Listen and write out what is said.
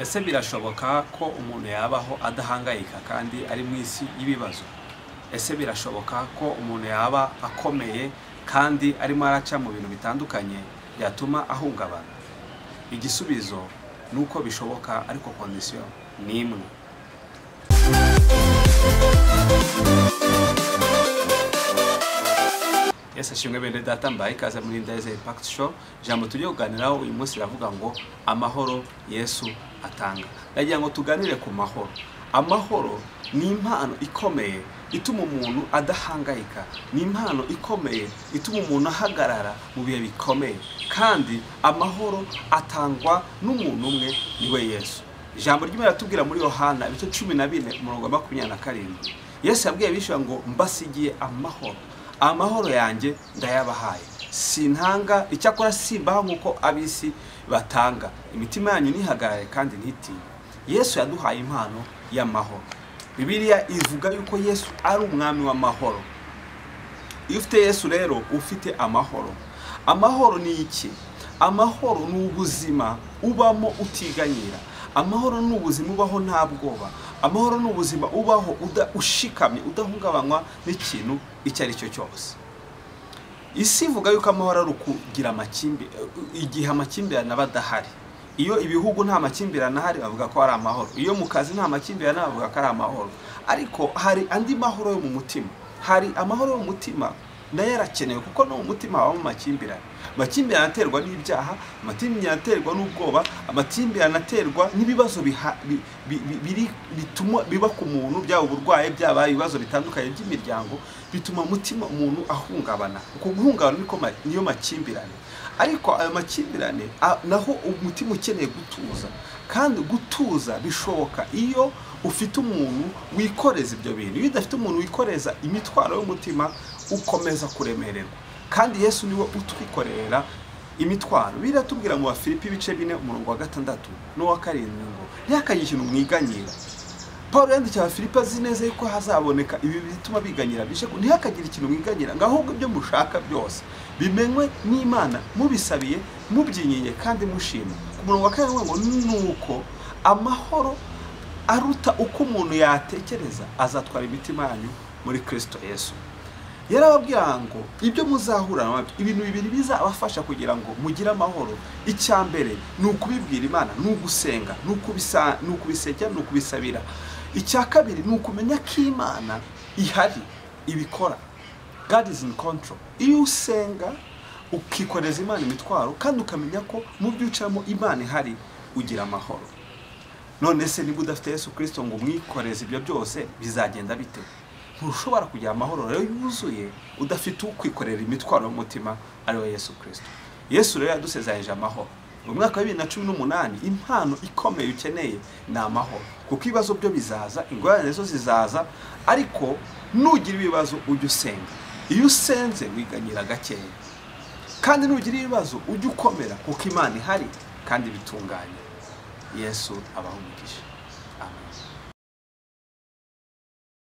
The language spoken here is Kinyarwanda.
Ese birashoboka ko umuntu yabaho adahangayika kandi ari mu isi y'ibibazo? Ese birashoboka ko umuntu yaba akomeye kandi arimo araca mu bintu bitandukanye byatuma ahungabana? Igisubizo ni uko bishoboka, ariko condition ni imwe. Yesu ashimwe bene data, mbaye ikaze muri Ndeze Impact Show. Ijambo tugiye kuganiraho uyu munsi riravuga ngo amahoro Yesu atanga. Ndagira ngo tuganire ku mahoro. Amahoro ni impano ikomeye ituma umuntu adahangayika, ni impano ikomeye ituma umuntu ahagarara mu bihe bikomeye, kandi amahoro atangwa n'umuntu umwe, niwe Yesu. Ijambo ry'Imana riratubwira muri Yohana ibice 14 umurongo wa 27. Yesu yabwiye abigishwa ngo mbasigiye amahoro, amahoro yanjye ndayabahaye, sintanga icyakora simbaha nk'uko ab'isi batanga, imitima yanyu ntihagarare kandi ntitinye. Yesu yaduhaye impano y'amahoro. Bibiliya ivuga yuko Yesu ari umwami w'amahoro. Iyo ufite Yesu rero ufite amahoro. Amahoro ni iki? Amahoro ni ubuzima ubamo utiganyira. Amahoro ni ubuzima ubaho nta bwoba. Amahoro ni ubuzima ubaho ushikamye, udahungabanywa n'ikintu icyo ari cyo cyose. Isi ivuga yuko amahoro ari ukugira amakimbirane, igihe amakimbirane aba adahari. Iyo ibihugu nta makimbirane ahari bavuga ko ari amahoro. Iyo mu kazi nta makimbirane bavuga ko ari amahoro. Ariko hari andi mahoro yo mu mutima. Hari amahoro yo mu mutima nayo arakenewe, kuko no mu mutima habamo amakimbirane. Amakimbirane aterwa n'ibyaha, amakimbirane aterwa n'ubwoba, amakimbirane aterwa n'ibibazo bituma biba ku muntu, byaba uburwayi, byaba ibibazo bitandukanye by'imiryango, bituma umutima umuntu ahungabana. Uko guhungabana niko niyo makimbirane. Ariko ayo makimbirane naho umutima ukeneye gutuza, kandi gutuza bishoboka iyo ufite umuntu wikoreza ibyo bintu. Iyo udafite umuntu wikoreza imitwaro y'umutima ukomeza kuremererwa, kandi Yesu niwe utwikorera imitwaro. Biratubwira mu Bafilipi ibice 4 umurongo wa 6 n'uwa 7 ngo ntihakagire ikintu mwiganyira. Paul yandikiye Abafilipi azi neza yuko hazaboneka ibi bituma biganyira bishe, ntihakagire ikintu mwiganyira, ngo ahubwo ibyo mushaka byose bimenywe n'Imana mubisabiye, mubyinyiye kandi mushima. Ku murongo wa 7 ngo nuko amahoro aruta uko umuntu yatekereza azatwara imitima yanyu muri Kristo Yesu. Yarababwira ngo ibyo muzahura nabyo, ibintu bibiri bizabafasha kugira ngo mugire amahoro. Icya mbere ni ukubibwira Imana, ni ugusenga, ni ukubisengera, ni ukubisabira. Icya kabiri ni ukumenya ko Imana ihari, ibikora. God is in control. Iyo usenga ukikoreza Imana imitwaro kandi ukamenya ko mu byo ucamo Imana ihari, ugira amahoro. None se niba udafite Yesu Kristo ngo umwikoreze ibyo byose, bizagenda bite? Ntushobora kugira amahoro rero yuzuye udafite ukwikorera imitwaro y'umutima ari we Yesu Kristo. Yesu rero yadusezeranyije amahoro. Mu mwaka wa 2018 impano ikomeye ukeneye ni amahoro, kuko ibibazo byo bizaza, ingorane zo zizaza, ariko nugira ibibazo ujye usenga. Iyo usenze wiganyira gakeya, kandi nugira ibibazo ujye ukomera, kuko Imana ihari kandi bitunganye. Yesu abaha umugisha. Amen.